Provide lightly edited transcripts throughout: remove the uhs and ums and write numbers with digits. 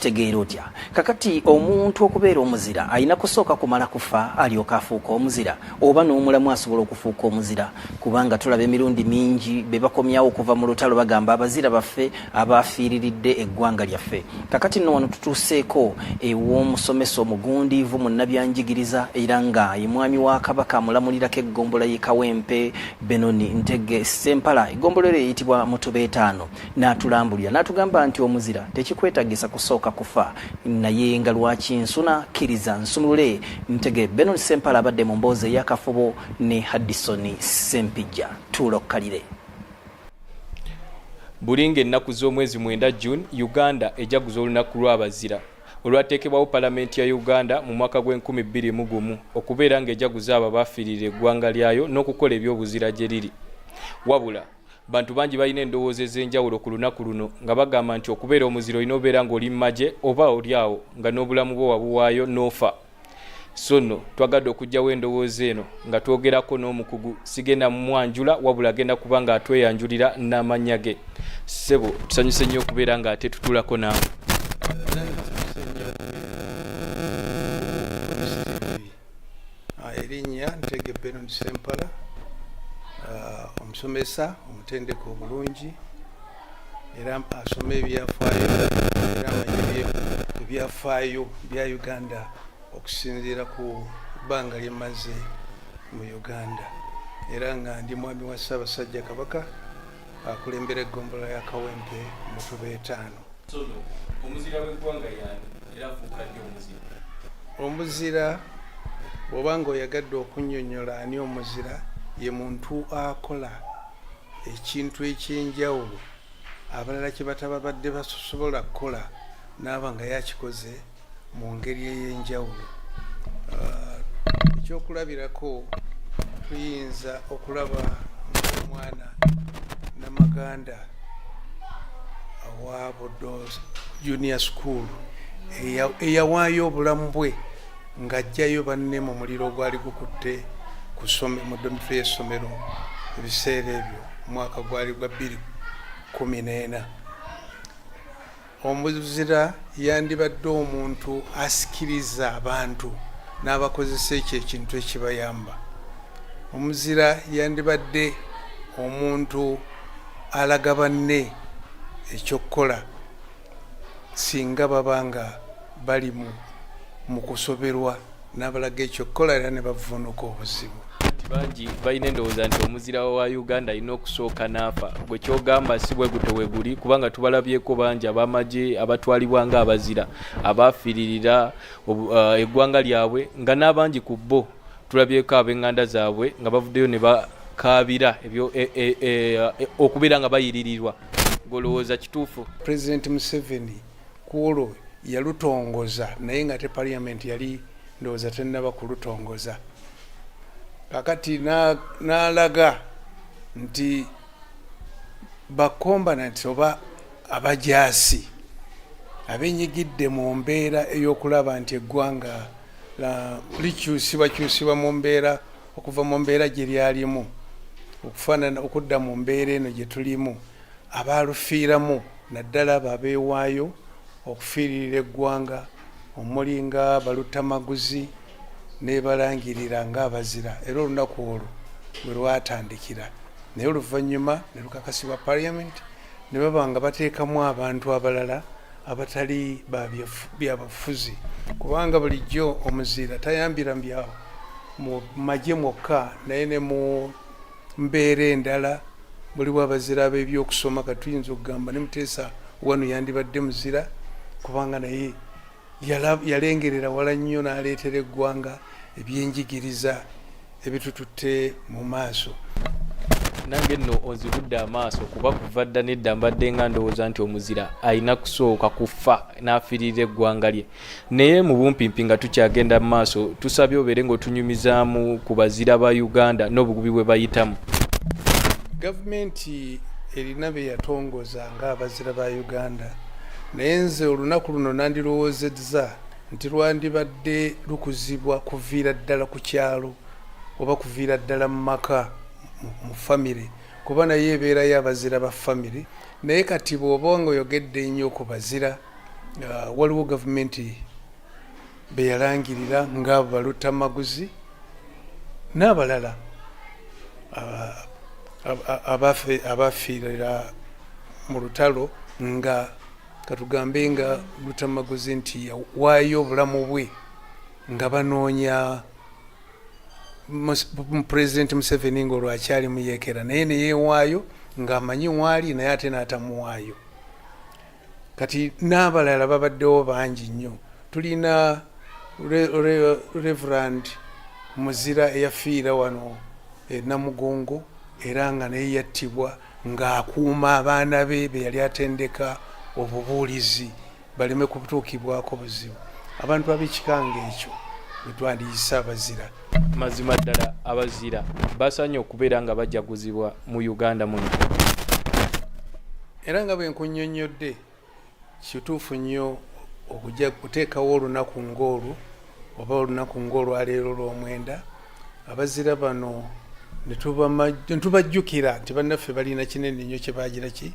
Okitegeera otya? Kakati omuntu okubeera omuzira alina kusooka kumala kufa alyoka afuuka omuzira, oba n'omulamu asobola okufuuka omuzira? Kubanga tulaba emirundi mingi be bakomyawo okuva mu lutalo bagamba abazira baffe abaafiiriridde eggwanga lyaffe. Kakati nno wano tutuuseeko ew'omusomesa omugundiivu munnabyanjigiriza era nga ye mwami wa Kabaka amulamulirako eggombolola y'e Kawempe, Benoni Ntege Ssempala, eggombolola eyo eyitibwa Mutubeetaano, n'atulambulira n'atugamba nti omuzira tekikwetagisa kusooka kufa. Naye nga lwaki nsuna kkiriza nsumulule Ntege Benon Ssempala abadde mu mboozi ey'akafubo ne Hadison Ssempijja. Tuula okkalire. Buli ng'ennaku z'omwezi 9 June, Uganda ejaguza olunaku lw'abazira olwateekebwawo palamenti ya Uganda mu mwaka gw'enkumi bbiri mu gumu okubeera ng'ejaguza abo abaafiirira eggwanga lyayo n'okukola eby'obuzira gye liri. Wabula bantu bangi balina endowooza ez'enjawulo ku lunaku luno nga bagamba nti okubeera omuzira olina obeera ng'oli mu magye oba oli awo nga n'obulamu bwo wabuwaayo n'ofa. So nno twagadde okuggyawo endowooza eno nga twogerako n'omukugu. Sigenda mumwanjula wabula agenda kuba nga atweyanjulira n'amannya ge. Ssebo, tusanyuse nnyo okubeera nga ate tutulako naawe. Erinnya Ntege Benon Sempala, omusomesa omutendeke obulungi era asoma ebyafaayo era amanyi ebyafaayo bya Uganda okusinziira ku bbanga lye mmaze mu Uganda, era nga ndi mwami wa Ssaabasajja Kabaka akulembera eggombolola ya Kawempe Mutuba etaano. Omuzira w'eggwanga y'ani era afuuka ddi omuzira? Omuzira bw'oba ng'oyagadde okunnyonnyola ani omuzira, ye muntu akola ekintu eky'enjawulo abalala kye batababadde basobola kukola n'aba nga yakikoze mu ngeri ey'enjawulo. Ekyokulabirako, tuyinza okulaba ng'omwana Namaganda owa Buddo Junior School eyawaayo obulamu bwe ng'aggyayo banne mu muliro ogwali gukutte ku mu dormitory y'essomero ebiseera ebyo, omwaka gwali gwa 2014. Omuzira yandibadde omuntu asikiriza abantu n'abakozesa ekyo ekintu ekibayamba. Omuzira yandibadde omuntu alaga banne ekyokukola singa baba nga bali mu kusoberwa, n'abalaga ekyokukola era ne bavuunuka obuzibu. Nti bangi balina endowooza nti omuzira wa Uganda alina okusooka n'afa. Gwe kyogamba si bwe gutyo bwe guli, kubanga tubalabyeko bangi ab'amagye abatwalibwa ng'abazira abaafiiririra eggwanga lyabwe, nga n'abangi ku bo tulabyeko ab'eŋŋanda zaabwe nga bavuddeyo ne bakaabira okubeera nga bayiririrwa. Ng'olowooza kituufu? Pulezidenti Museveni ku olwo yalutongoza, naye nga te parliament yali ndowooza tennaba kulutongoza. Kakati n'alaga nti bakombanati oba abajaasi abenyigidde mu mbeera ey'okulaba nti eggwanga likyusibwakyusibwa mu mbeera, okuva mu mbeera gye lyalimu okufaanana okudda mu mbeera eno gye tulimu, abaalufiiramu naddala abo abeewaayo okufiiririra eggwanga omuli nga Balutamaguzi nebalangirira ng'abazira, era olunaku olwo we lwatandikira. Naye oluvannyuma ne lukakasibwa parliament ne baba nga bateekamu abantu abalala abatali byabufuzi, kubanga bulijjo omuzira tayambira mu magye mwokka, naye ne mu mbeera endala mulimu abazira ab'ebyokusoma. Kati tuyinza okugamba ne Muteesa wano yandibadde muzira, kubanga naye yalengerera wala nnyo n'aleetera eggwanga ebyenjigiriza ebitututte mu maaso. Nange nno onzibudde amaaso, kuba kuva dda nedda mbadde nga ndowooza nti omuzira alina kusooka kufa n'afiirira eggwanga lye. Naye mu bumpimpi nga tukyagenda mu maaso, tusabye obeere ng'otunyumizaamu ku bazira ba Uganda n'obugubi bwe bayitamu. Gavumenti erina be yatongoza ng'abazira ba Uganda, naye nze olunaku luno nandirowoozezza nti lwandibadde lukuzibwa kuviira ddala ku kyalo oba kuviira ddala mu maka, mu famire, kuba naye ebeerayo abazira ba famire. Naye kati bw'oba nga oyogedde ennyo ku bazira, Waliwo gavumenti be yalangirira ng'abo baluttamaguzi n'abalala abafiirira mu lutalo, nga katugambe nga Luttamaguzi nti yawaayo obulamu bwe nga banoonya Pulezidenti Museveni ng'olwo akyali muyeekera, naye ne yeewaayo ng'amanyi waali, naye ate n'atamuwaayo. Kati n'abalala babaddewo bangi nnyo. Tulina Reverand Muzira eyafiira wano e Namugongo, era nga naye yattibwa ng'akuuma abaana be be yali atendeka obubuulizi baleme kutuukibwako buzibu. Abantu ab'ekika ng'ekyo bwe twandiyise abazira. Mazima ddala abazira basaanye okubeera nga bajaguzibwa mu Uganda muno. Era nga bwe nkunnyonnyodde, kituufu nnyo okujja kuteekawo olunaku ng'olwo oba olunaku ng'olwaleero olw'omwenda, abazira bano ne tubajjukira nti bannaffe balina kinene nnyo kye baagira ki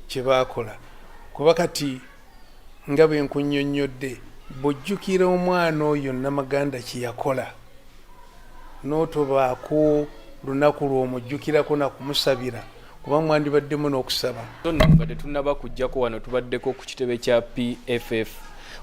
kye baakola. Kuba kati nga bwe nkunnyonnyodde, bw'ojjukira omwana oyo Namaganda kye yakola, n'otobaako lunaku lw'omujjukirako na kumusabira, kuba mwandibaddemu n'okusaba. So nno nga tetunnaba kujjako wano, tubaddeko ku kitebe kya PFF,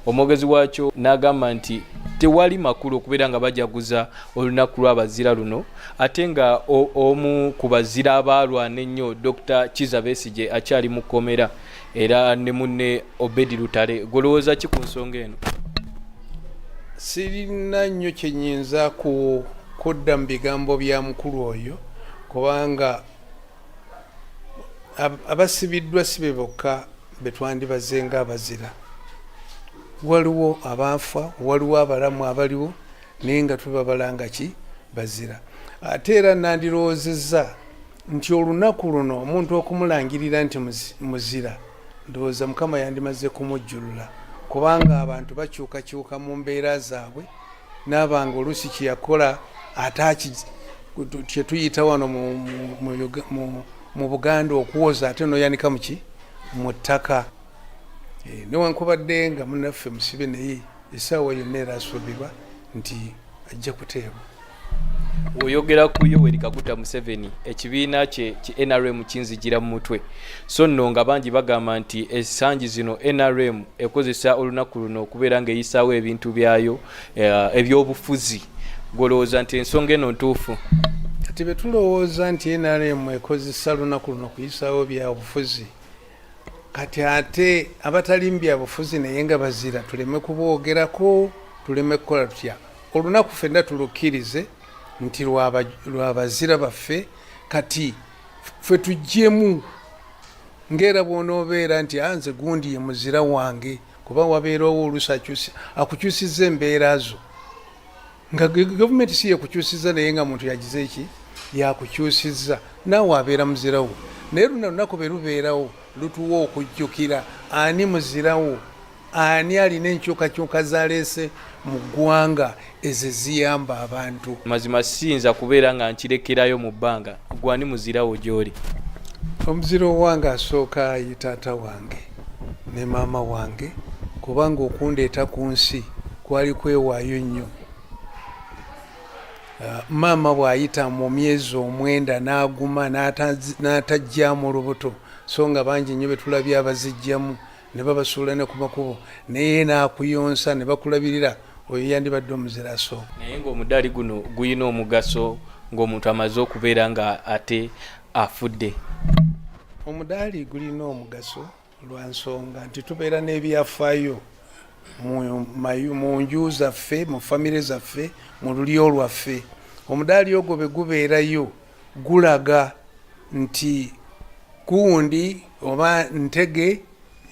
omwogezi waakyo n'agamba nti tewali makulu okubeera nga bajaguza olunaku lw'abazira luno, ate nga omu ku bazira abaalwana ennyo Dokita Kizza Besigye akyali mu kkomera, era ne munne Obedi Lutale. Golowooza ki ku nsonga eno? Sirina nnyo kye nnyinza kudda mu bigambo bya mukulu oyo, kubanga abasibiddwa si be bokka be twandibaze ng'abazira. Waliwo abaafa, waliwo abalamu abaliwo, naye nga tubabala nga ki bazira. Ate era nandirowoozezza nti olunaku luno omuntu okumulangirira nti muzira, ndowooza Mukama yandimaze kumujjulula, kubanga abantu bakyukakyuka mu mbeera zaabwe, n'abanga oluusi kye yakola ate kye tuyita wano mu Buganda okuwoza, ate n'oyanika muki mu ttaka. Newankubadde nga munnaffe musibe, naye essaawa yonna era asuubirwa nti ajja kuteebwa. Oyogera ku Yoweri Kaguta Museveni, ekibiina kye ki NRM kinzijira mu mutwe. So nno nga bangi bagamba nti ensangi zino NRM ekozesa olunaku luno okubeera ng'eyisaawo ebintu byayo ebyobufuzi. Gw'olowooza nti ensonga eno ntuufu? Kati bwe tulowooza nti NRM ekozesa lunaku luno kuyisaawo byabufuzi, kati ate abatali mu byabufuzi naye nga bazira tuleme kuboogerako, tuleme kukola tutya? Olunaku ffenna tulukkirize nti lwabazira baffe, kati ffe tuggyemu ng'era bw'onoobeera nti nze gundi ye muzira wange, kuba wabeerawo oluusi akukyusizza embeera zo, nga gavumenti si yekukyusizza, naye nga muntu yagize eki yakukyusizza, naawe abeera muzirawo. Naye luno lunaku bwe lubeerawo lutuwa okujjukira ani muzirawo, ani alina enkyukakyuka zaleese mu ggwanga ezo eziyamba abantu. Mazima siyinza kubeera nga nkirekerayo mu bbanga. Gwe ani muzirawo gy'oli? Omuzira owange asooka ye taata wange ne maama wange, kubanga okundeeta ku nsi kwali kwewaayo nnyo. Maama bw'ayita mu myezi 9 n'aguma n'atagyamu lubuto, so nga bangi nnyo be tulabye abazigyamu ne babasuula ne ku makubo, naye n'akuyonsa ne bakulabirira, oyo yandibadde omuzira asooka. Naye ng'omudaali guno gulina omugaso ng'omuntu amaze okubeera nga ate afudde. Omudaali gulina omugaso lwa nsonga nti tubeera n'ebyafaayo mu nju zaffe, mu famire zaffe, mu lulyo lwaffe. Omudaali ogwo bwe gubeerayo gulaga nti gundi oba Ntege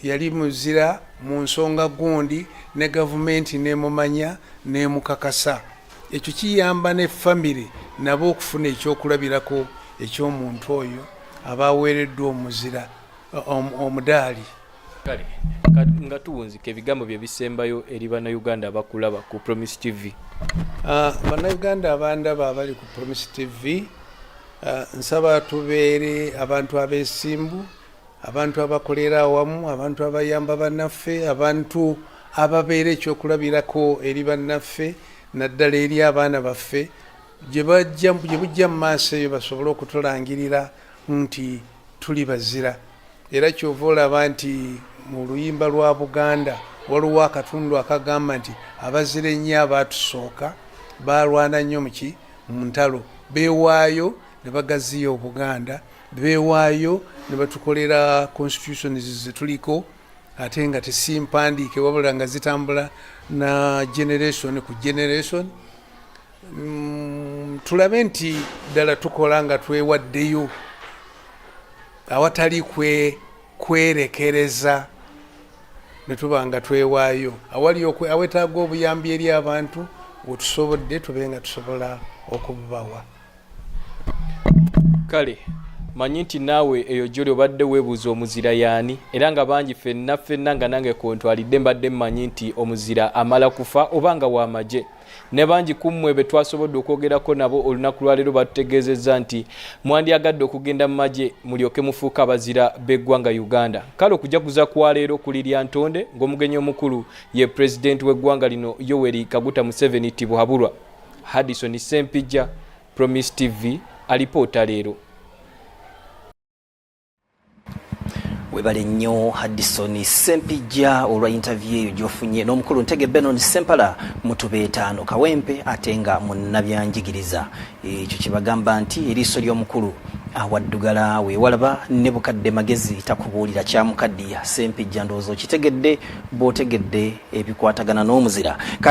yali muzira mu nsonga gundi, ne gavumenti n'emumanya n'emukakasa. Ekyo kiyamba ne famire nabo okufuna ekyokulabirako eky'omuntu oyo aba aweereddwa omuzira omudaali. Kale nga tuwunzika, ebigambo bye bisembayo eri Bannayuganda abakulaba ku Promise TV. Bannayuganda abandaba abali ku Promise TV, nsaba tubeere abantu abeesimbu, Abantu abakolera awamu, abantu abayamba bannaffe, abantu ababeera ekyokulabirako eri bannaffe, naddala eri abaana baffe gye bujja mu maaso eyo, basobole okutulangirira nti tuli bazira. Era kyova olaba nti mu luyimba lwa Buganda waliwo akatundu akagamba nti abazira ennyo abaatusooka balwana nnyo muki mu ntalo, beewaayo ne bagaziya Obuganda, beewaayo ne batukolera constitutions zetuliko, ate nga tesimpandiike wabula nga zitambula na generation ku generation. Tulabe nti ddala tukola nga twewaddeyo awatali kwerekereza, ne tuba nga twewaayo awali awetaaga obuyambi eri abantu wetusobodde, tube nga tusobola okububawa. Kale manyi nti naawe eyo gyoli obadde weebuuza omuzira yaani, era nga bangi ffenna ffenna nga nange kontwalidde mbadde mmanyi nti omuzira amala kufa oba nga w'amagye. Ne bangi ku mmwe be twasobodde okwogerako nabo olunaku lwaleero batutegeezezza nti mwandyagadde okugenda mu magye mulyoke mufuuke abazira b'eggwanga Uganda. Kale okujaguza kwa leero kuli Lyantonde ng'omugenyi omukulu ye pulezidenti w'eggwanga lino Yoweri Kaguta Museveni Tibuhaburwa. Hadison Ssempijja, Promise TV, alipoota leero. Webale nnyo Hadison Ssempijja olwa interview eyo gy'ofunye n'omukulu Ntege Benon Ssempala Mutubeetaano Kawempe, ate nga munnabyanjigiriza. Ekyo kyebagamba nti eriiso ly'omukulu awaddugala weewalaba ne bukadde magezi takubuulira kyamukaddiya. Ssempijja, ndowooza okitegedde bw'otegedde ebikwatagana n'omuzira.